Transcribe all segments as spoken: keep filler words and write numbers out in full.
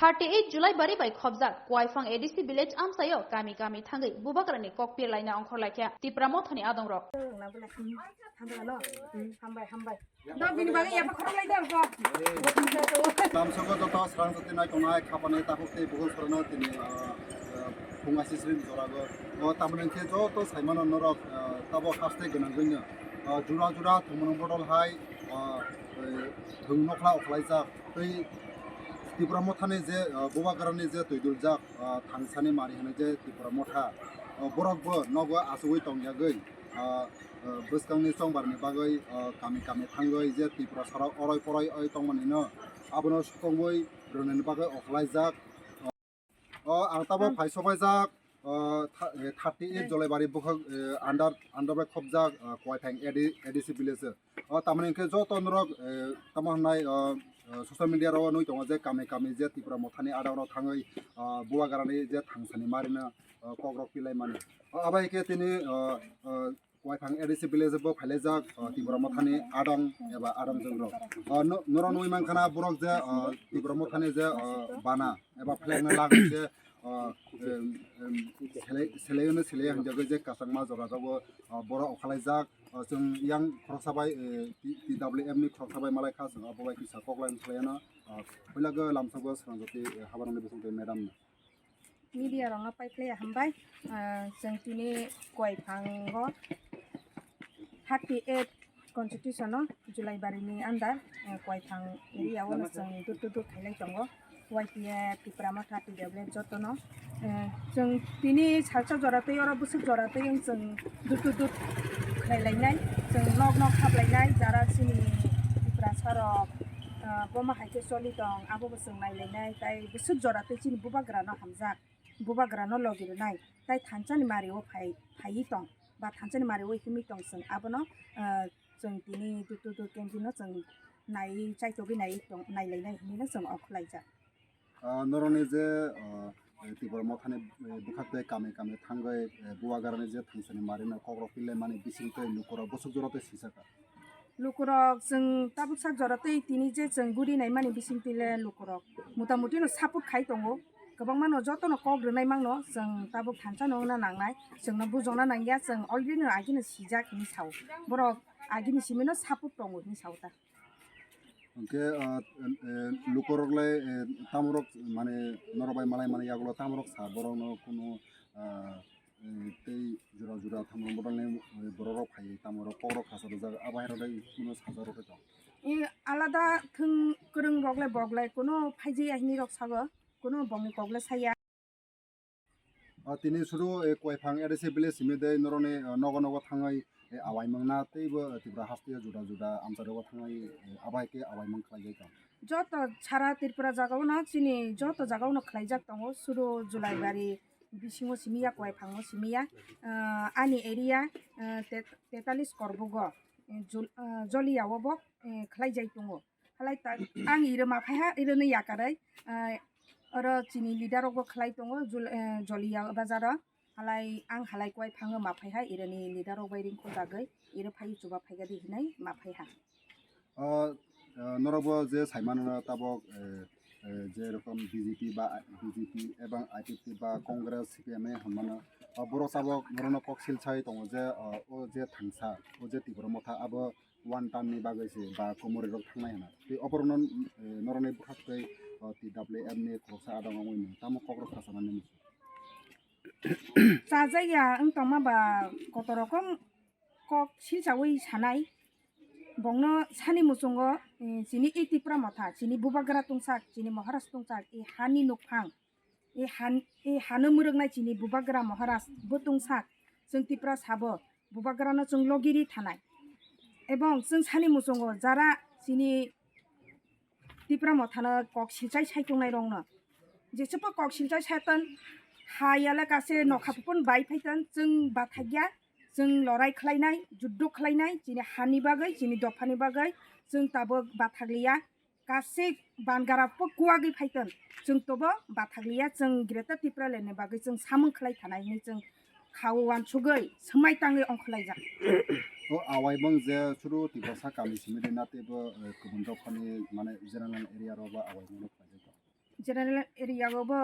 Thirty eight July bari bai khobjak Kuaifang A D C village amchaio kami kami thangwi bubagrani kok pirlaina ongkhorlaikha Tipra Mothani adongrok. Hambai, hambai. Dok bini bagwi yapha khorok lai dal ko. Lamsogo joto srang jati nai tongnai khapani takhuk tei bugul sorano tini, ah, ah, phung asisri jorago. O tamoni khe joto saimano norok, ah, tabo haste gwnangwino, ah, jura jura thwngmano bodol hai, ah, eh, thwng nokla okhlaijak. Tei Tipra Mothani je, ah, bubagrani je twiduljak, ah, thangsani mari hwnwi je Tipra Motha, ah, borokbo nogo achugwi tongyagwi, ah, ah, bwskangni chongbarni bagwi, ah, kami kami thangwi je Tipra sarok oroi poroi oi tongmanino abono sukongwi rwnani bagwi okhlaijak. O ang tabok phai sobaijak, ah, tha-, eh, thirty eight Jolaibari bukhuk, eh, under, under bai khobjak, ah, Kuaithang A D, A D C village. O tamoni hwnkhe joto norok, eh, tamo hwnai, ah, ah, social media ro nui tongo je kami kami je Tipra Mothani adongrok thangwi, ah, bubagrani je thangsani marino, ah, kokrok pilaimani. O abai khe tini, ah, ah, Kuaithang A D C village bo phailaijak, ah, Tipra Mothani adong eba adongjwng rok. Ah, no-, norok nugwi mankha na borok je, ah, Tipra Mothani je, ah, bana eba flag no lagwi je, ah, em, em, selai, selai hwnwi selai hwnjagwi je kwchangma jora jago, ah, borok okhalaijak. Ah, chwng yang khoroksa bai, eh, T-, T W M ni khoroksa bai malaikha, chwng abo bai kisa koklai khlaiano, ah, puila go lamsogo swnamjak tei, eh, habarokni bisingtwi madam no. Media rokno paikhlai hambai. Ah, chwng tini Kuaiphango thirty eight constitution o Julaibari ni under, eh, Kuaiphang area o no chwng dur dur dur khailai tongo. Y T F, Tipra Motha, T W F jotono, eh, chwng tini salsa jora twi oro bwswk jora twi wng chwng dur dur dur khlai lainai, chwng nok nok hap lainai, jara chini Tiprasa rok, eh, boma hai khe choli tong, abo bo chwng nai lainai, tai bwswk jora twi chini bubagra no hamjak, bubagra no logi rwnai, tai thansa ni mari o phai, phaiwi tong, ba thansa ni mari o himwi tong chwng abono, eh, chwng tini dur dur dur campaign no chwng nai chaitogwi nai tong, nai lainai hinwi no chwng ongkhorlaijak. Ah, norokni je, ah, Tipra Mothani, eh, bwkhak tei kami kami thangwi, eh, bubagrani je thangsani marino kokrok pilaimani bisingtwi lukurok bwswk jora tei sisaka. Lukurok chwng tabuk sak jora tei tini je chwng guri naimani bisingtwi le lukurok motamuti no support khai tongo. Kwbangma no joto no kok rwnai mangno chwng tabuk thansa no wngna nangnai, chwngno bujokna nangya, chwng already no agini sijak hinwi sao. Borok agini simi no support tongo hinwi sao ta. Hwnkhe, ah, eh, lukurok le, eh, tamorok mane norok bai malai mani yagulo tamorok sa borokno kunu, ah, eh, tei jora jora tamorok bodolni, eh, bororok phai tamorok kokrok khasa rwjak abo hai rok kunu sajak rok tong. Eh, alada thwng kwrwng rok le bok le kunu phaijaya hinwi rok sago, kunu bongni kok le saya. Ah, tini suru, eh, Kuaipang A D C village simi de noroni, ah, nogo nogo thangwi, eh, awai mangna teibo, eh, Tripura haste juda juda amchari o thangwi, eh, abai ke awai mang khlai jai tong. Joto sara Tripura jaga o no chini joto jaga o no khlai jak tongo, suru Julaibari bisingo simi ya, Kuaiphango simi ya, ah, ani area, ah, tet-, tetalis Korbugo, eh, Jul-, ah, Jolia o bo, eh, khlai jai tongo. Halai ta, ang iro maphaiha, iro no yakarwi, ah, oro chini leader rok bo khlai tongo, Jul-, eh, Jolia bazar o. Halai ang halai Kuaiphango maphaiha, iro ni leader rok bai ringkho jagwi, iro phai chuba phaigadi hinai maphaiha. Ah, ah, norok bo je saimano tabok, eh, eh, je rokom B J P ba B J P ebang I P F T ba Congress C P M hwnmano, ah, borok tabok norokno kok sil sai tongo je, ah, o je thangsa, o je Tripura motha abo one term ni bagwi se ba komorwi rok thangnai hwnna. Tei oborokno, eh, norokni bwkhak tei, o, T W F ni khoroksa adong wngwi mano. Tamo kokrok khasanani muchung. Chajak ya wng tongma ba kotor rokom kok silchawi sanai. Bongno sani muchungo, eh, chini i Tipra motha, chini bubagra tungsak, chini Maharaj tungsak, i hani nukphang. E han, e hano mwrwknai chini bubagra Maharaj bo tungsak, chwng Tiprasa bo bubagrano chwng logiri thanai. Ebong chwng sani muchungo jara chini Tipra mothano kok silchai sai tongnai rokno. Jesubo kok silchai sai ton, ha yale kase nokha phupun bai phai ton, chwng bathakya, chwng lorai khlainai, juddo khlainai, chini hani bagwi, chini dophani bagwi, chwng tabuk bathakliya. Kasik ban gara po kuwagwi phaiton. Chwng tobo bathakliya, chwng Greater Tipraland ni bagwi chwng samung khlai thanai hinwi chwng khao wansugwi swmai tangwi ongkhorlaijak. O awai bang je suru Tiprasa kami simi de na teibo, eh, kubun dophani mane general area rok ba awai mano khlaijak. general area o bo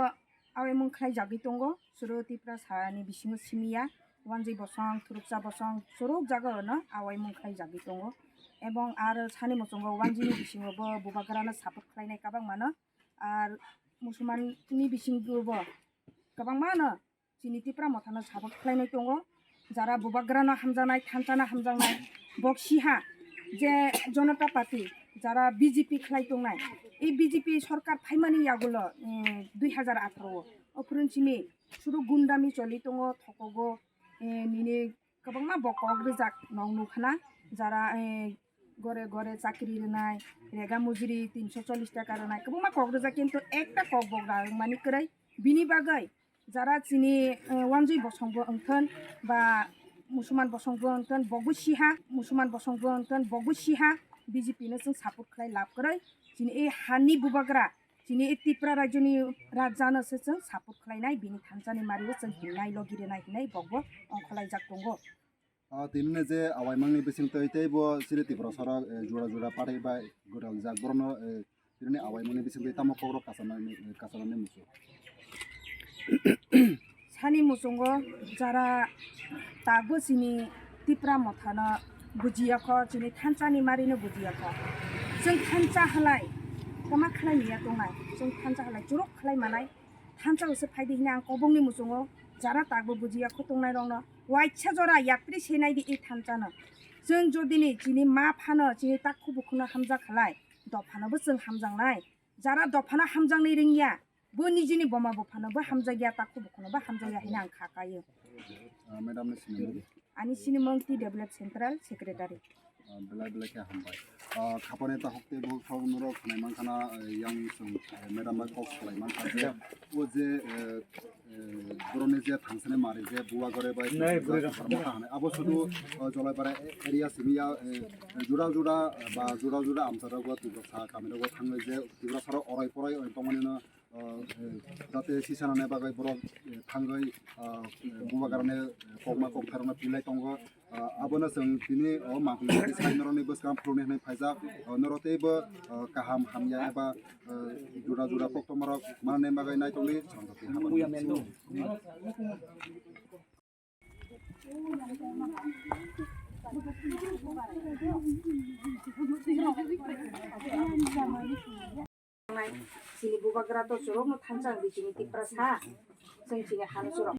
awaimung khlai jagwi tongo, suru Tipra sani bisingo simiya, wanjwi bosong, thuruksa bosong, suruk jaga ono awaimung khlai jagwi tongo. Ebong ar sani muchungo wanjwi ni bisingo bo bubagrano support khlainai kwbangmano, ar musulman ni bisingo bo kwbangmano chini Tipra mothano support khlainai tongo. Jara bubagrano hamjaknai, thanchano hamjaknai, boksiha je Janata Party, jara B J P khlai tongnai, e B J P sorkar phaimani yagulo, eh, dui hazar atharo o, o phurun simi suru gundami choli tongo, thokogo, eh, nini kwbangma bo kok rijak nog nukhana, jara, eh, gore gore chakri rwnai, rega mujuri tinso chollish taka rwnai, kwbangma kok rijak, kintu ekta kok bo rwmani kwrwi. Bini bagwi jara chini, eh, wanjwi bosongbo wngthon ba musulman bosongbo wngthon, bobo siha, musulman bosongbo wngthon, bobo siha, B J P no chwng support khlai lab kwrwi. Chini e hani bubagra, chini e Tipra rajyoni rajano se chwng support khlainai, bini thanchani mario chwng hingnai, logi rwnai hinwi bokbo ongkholaijak tongo. Ah, tinini je awaimangni bisingtwi teibo chini Tiprasarok, eh, jora jora party bai gwdaljak, borokno, eh, tinini awaimangni bisingtwi tamo kokrok kachanani, eh, kachanani muchung. Sani muchungo jara tabuk chini Tipra mothano bujiya kho, chini thanchani marino bujiya kho. Chwng thancha halai tama khlai miya tongnai, chwng thancha halai churuk khlai manai. Thansa o se phaidi hini ang kobongni muchungo jara takbo bujiya kho tongnairokno waisa jora yapri se naidi e thansano. Chwng jodini chini ma phano chini takhu bukhuno hamjak khalai, dophanobo chwng hamjaknai. Jara dophano hamjaknai rwngya, bo nijini boma buphanobo hamjakya, takhu bukhunobo hamjakya hini ang kha kaio. Ah, madam ni sinimung? Ani sinimung T W F Central Secretary. Ah, belai belai khe hambai. Ah, khapani takhuk tei bukhuk norok khwnai mankha na, eh, yang chwng, eh, madam bai kok salai mankha je, o je, eh, eh, borokni je thangsani mari je buwa gore bai nai, bwrwi rok. Mankha hwnwi. Abo sudu, ah, Jolaipara area simi ya, eh, juda juda ba juda juda amcharogo Tiprasa kamirogo thangwi je Tiprasarok orai porai tongmani no, ah, eh, jate sisanani bagwi borok, eh, thangwi, ah, eh, bubagrani, eh, kokma koktharno pilai tongo. Ah, abono chwng tini o mangpili sai norokni bwskang phuruni hwnwi phaijak. Ah, norok teibo, ah, kaham hamya eba, ah, jora jora koktwmarok manani bagwi naitokni chwng tongwi hamjakmani. Chini bubagra to churokno thansa wngwi chini Tiprasa, chwng chini hano churok.